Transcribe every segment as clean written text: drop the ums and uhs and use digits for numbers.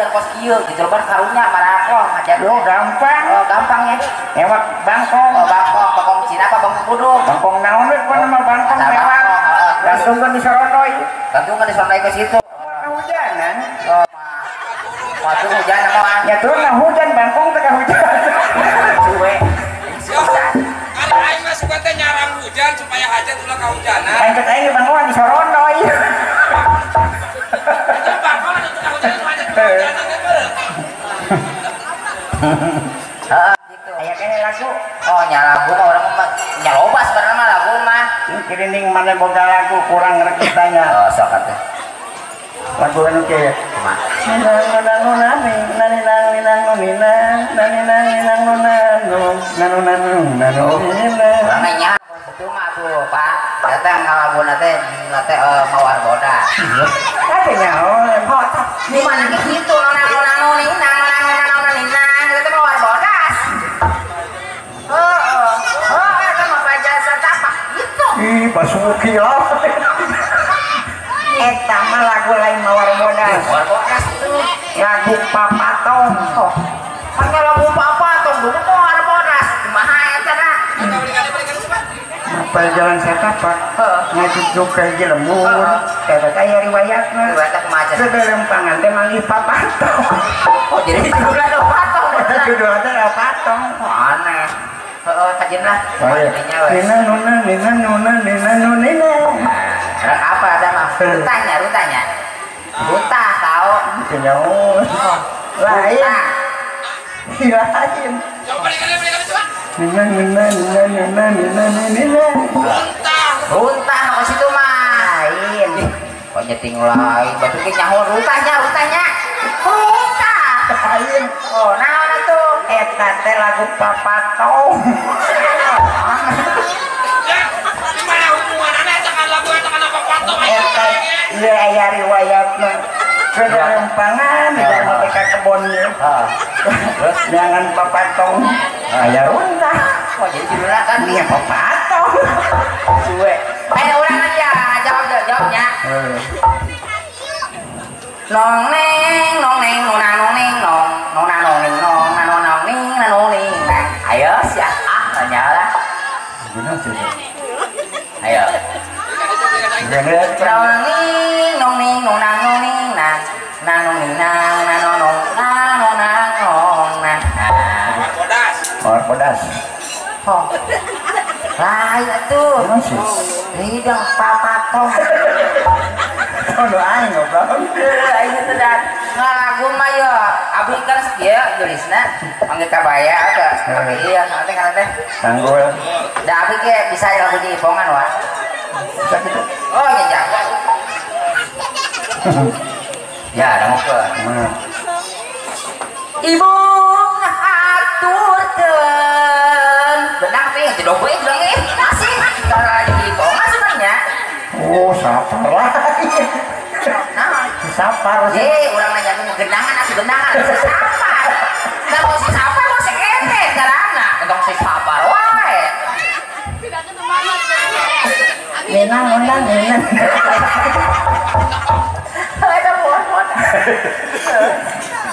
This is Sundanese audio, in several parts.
hajatan kos kieu gitu lebar karunya marakoh hajat. Yo gampang. Oh, gampang ya. Newak bangkong. Oh, bangkong, bangkong Cina apa bangkong kudu? Bangkong naon we pokona mah bangkong mewah. Gantungkeun di sorondoy. Gantungkeun di sorondoy ke situ. Hujanan. Oh. Waktu hujan apa? Ya turun lah hujan bangkong teh hujan. Suwe. Kalau aing mah suka teh nyarang hujan supaya hajat ulah kahujanan. Aing teh aing bangkong di sorondoy. Itu bangkong anu teu kahujanan hajat kahujanan teh beureum. Heeh, gitu. Aya keneh lagu. Oh, nya lagu mah urang mah nya loba sebenarnya mah lagu mah. Kirining mana boga lagu kurang rek ditanya. Oh, sok atuh. Lagu anu kieu. Kumaha? Nang nang nang nang nang nang nang nang nang nang nang nang nang. Urang nya itu mah tuh, Pak. Eta ngalaguna teh teh mawar bodas. Atuh nyaho. Oh, di mana kitu nang nang nang nang nang nang nang nang itu mawar bodas. Heeh. Oh, eta mah pajasa tapak gitu. Ih, basuki lah. Eta mah lagu lain mawar bodas. Mawar bodas itu lagu papatong. Oh, pakai lagu papatong dulu mawar bodas. Kumaha eta dah? Apa jalan setapak ngajuk ka hiji lembur. Eta teh aya riwayatna. Riwayatna kumaha cenah? Seberempangan teh manggih papatong. Oh, jadi judulna papatong. Judulna teh papatong. Oh, aneh. Heeh, kajeun lah. Nina nuna nina nuna nina nuna. Orang apa ada mah? Rutanya, rutanya. Rutah tahu. Kenyaun. Lain. Lain. Coba balikan coba. Nina nuna nina nuna nina nina. Runtah. Runtah kok situ mah. Lain. Kok nyeting lain. Batu ge nyaho rutahnya, rutahnya. Runtah. Lain. Oh, naon atuh? Eta teh lagu papatong. Ya, gimana hubunganna eta kan lagu eta kana papatong eta? Ieu aya riwayatna. Seberempangan di dalam ka kebon ieu. Terus jangan papatong. Aya runtah. Oh, jadi judulna kan nya papatong. Suwe. Eh, urang aja jawab jawabnya. Nong neng nong neng nona nong neng nong nona nong neng nong nano nong ning nano ning nang. Ayo siap ah tanya lah. Gimana sih? Ayo. Nong ning nong ning nona nong ning nang nang nong ning nang nano nong nano nang nong nang. Mawar bodas. Mawar bodas. Oh. Lain atuh. Hidang papatong. Kono aing goblok. Aing teh da ngalagu mah ye abdi kan sakieu geulisna mangge kabaya teh. Tapi iya teh kana teh. Tanggul. Da abdi ge bisa lagu di ipongan wa. Bisa kitu. Oh nya jago. Ya dangukeun. Ibu ngahaturkeun. Benang teh jedog we urang ge masih cara di ipongan sebenarnya. Oh, sapar lain. Nah, sapar. Ye, urang nanya gendangan asuh gendangan si sapar. Da mau si sapar mau si ete carana. Entong si sapar wae. Nina nona nina. Eta mohon.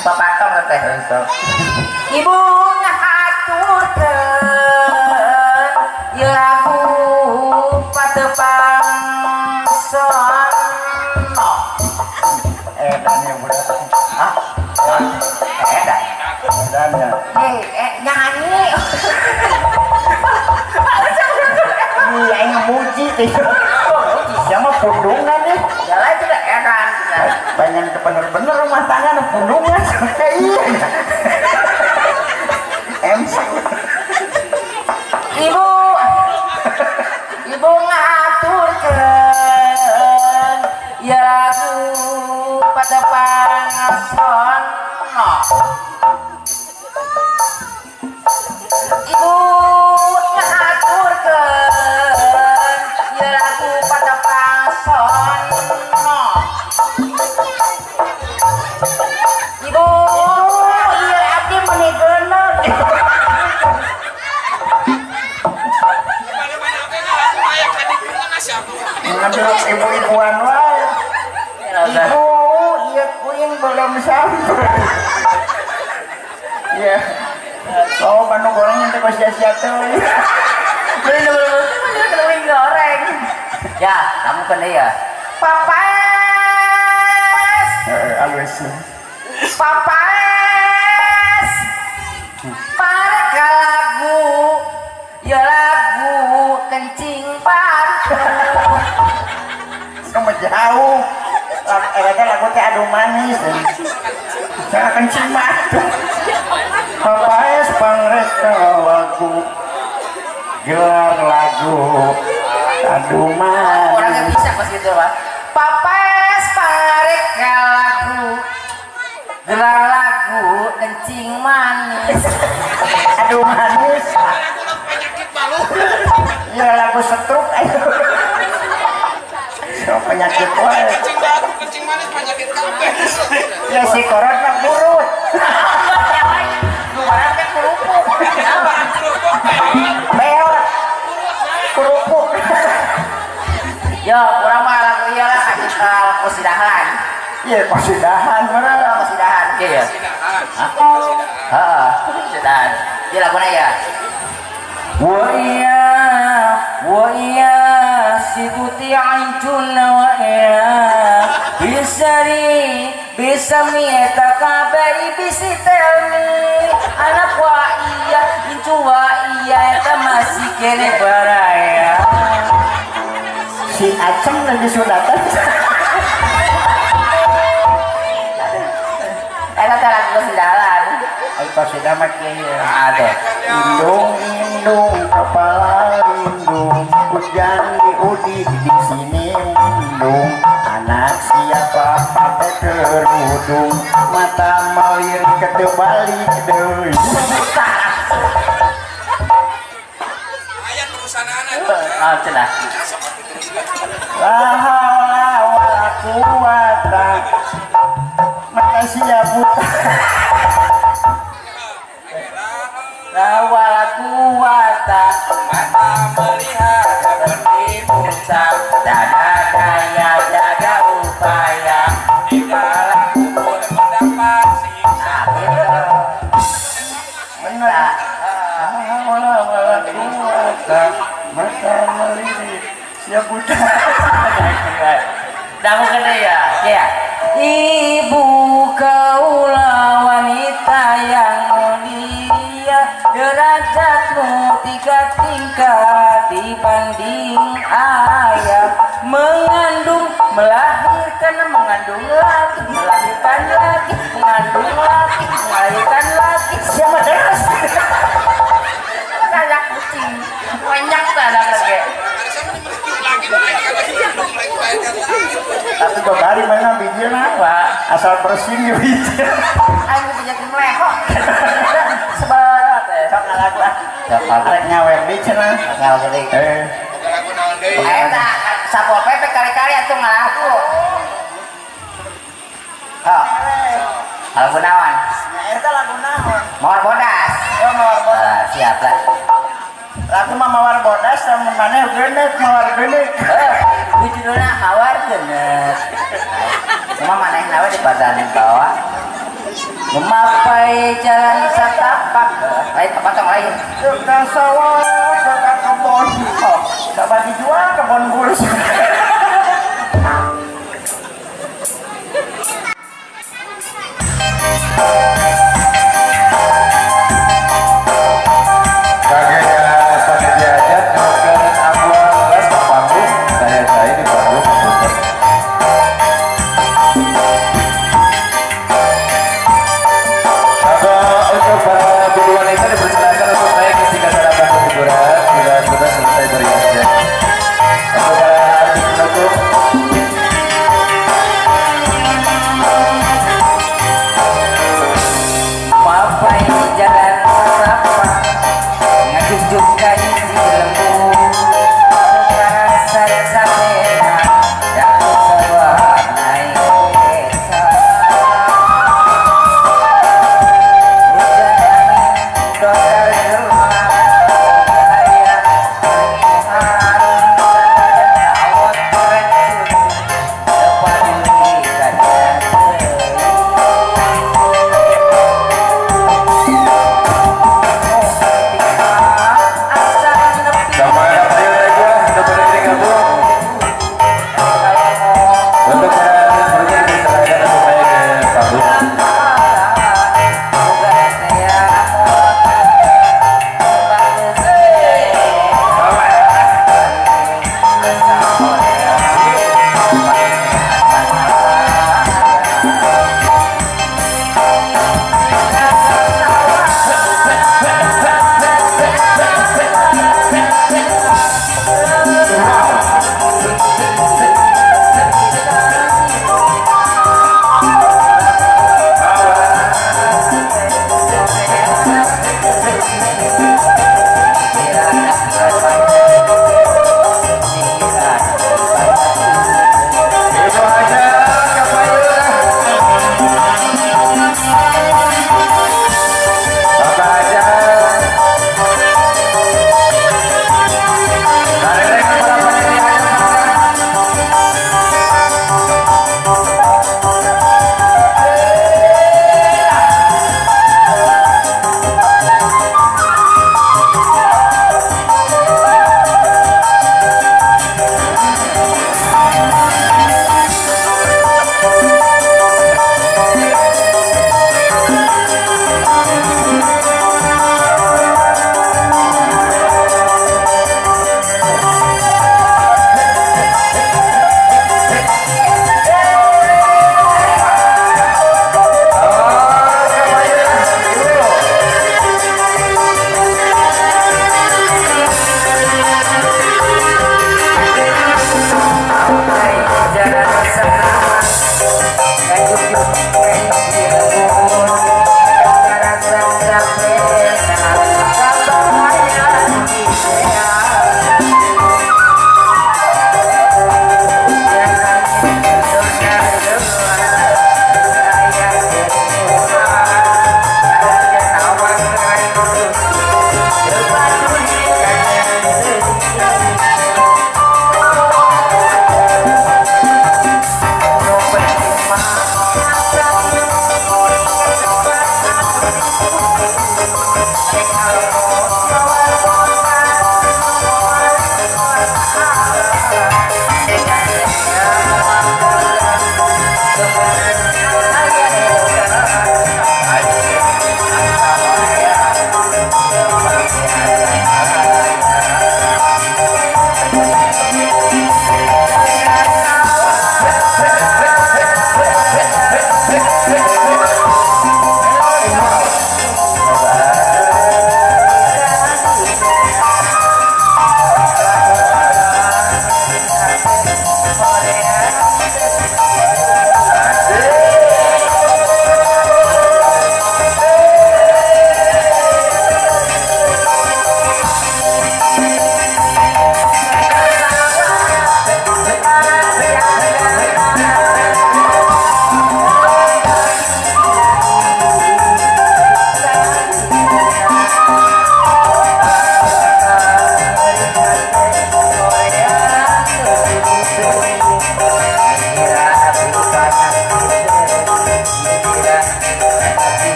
Papatong teh. Ibu ngahaturkeun ieu lagu patepang sono. Edan ya budak. Hah? Edan. Edan ya. Nyanyi. Iya, aing muji teh. Siapa pundungan nih? Jalan itu dah edan. Pengen bener-bener rumah tangga nu pundungan. Iya. MC. Ibu. Ibu ngahaturkeun ieu lagu patepang sono. Ibu ngahaturkeun ieu lagu patepang sono. Ibu ieu abdi meuni geuneut. Ngambil ibu-ibuan wae. Ibu, ieu kuing Belum sampai. Ya. Oh, panu goreng yang teh sia-sia teh. Belum goreng. Ya, kamu kena ya. Papes. Alus. Papes. Pareka lagu, ya lagu kencing batu. Kamu jauh. Lagu lagu teh adu manis. Saya kencing batu. Papes pangreka lagu, gelar lagu adu manis. Orangnya bisa pas gitu pak. Papes pangreka lagu, gelar lagu kencing manis. Aduh manis. Lagu penyakit malu. Ya lagu stroke. So penyakit wae. Kencing batu, kencing manis penyakit kabeh. Ya si korona burut. Orang kan kerupuk. Beot. Kerupuk. Yo, urang mah lagu ieu lah kosidahan. Iya, kosidahan mana? Kosidahan, oke ya. Heeh, kosidahan. Ieu laguna ya. Wa iya sikuti ancuna wa iya bisari bisa mieta kabeh bisi tell me anak wa iya incu wa iya eta masih kene baraya. Si Aceng lagi sunatan. Eta teh lagu kosidahan. Ai kosidah mah kieu. Aduh. Indung indung kepala lindung hujan diudi di sini mendung anak siapa pakai kerudung mata melirik ke balik deui. Aya terusanana. Ah, cenah. La haula wala quwata. Mata siapa buta. La wala quwata. Mata melihat seperti buta. Dada daya jaga upaya. Di dalam kubur mendapat siksa. Benar. La haula wala quwata. Mata melihat siap buta. Dah kena ya. Ya. Ibu kaulah wanita yang mulia, derajatmu 3 tingkat dibanding ayah. Mengandung, melahirkan, mengandung lagi, melahirkan lagi, mengandung lagi, melahirkan lagi. Siapa terus? Kayak kucing, banyak tak lagi. Tapi babari mana bijil Pak? Asal bersin ya bijil. Aing bijil melehok. Sebarat ya. Sok ngalagu ah. Rek nyawer deui cenah. Nyawer deui. Lagu naon deui? Eta Satpol PP kali-kali atuh ngalagu. Oh. Lagu naon? Nya eta lagu naon? Mawar bodas. Oh, mawar bodas. Siap lah. Lagu mah mawar bodas sama maneh geuneuk mawar geuneuk. Heuh, judulna mawar geuneuk. Cuma manehna we di badan bawah. Memapai jalan setapak. Lain kepotong lain. Suka sawah, suka kebon. Oh, coba dijual kebon bulus. Sudah selesai beriadah. Untuk para artis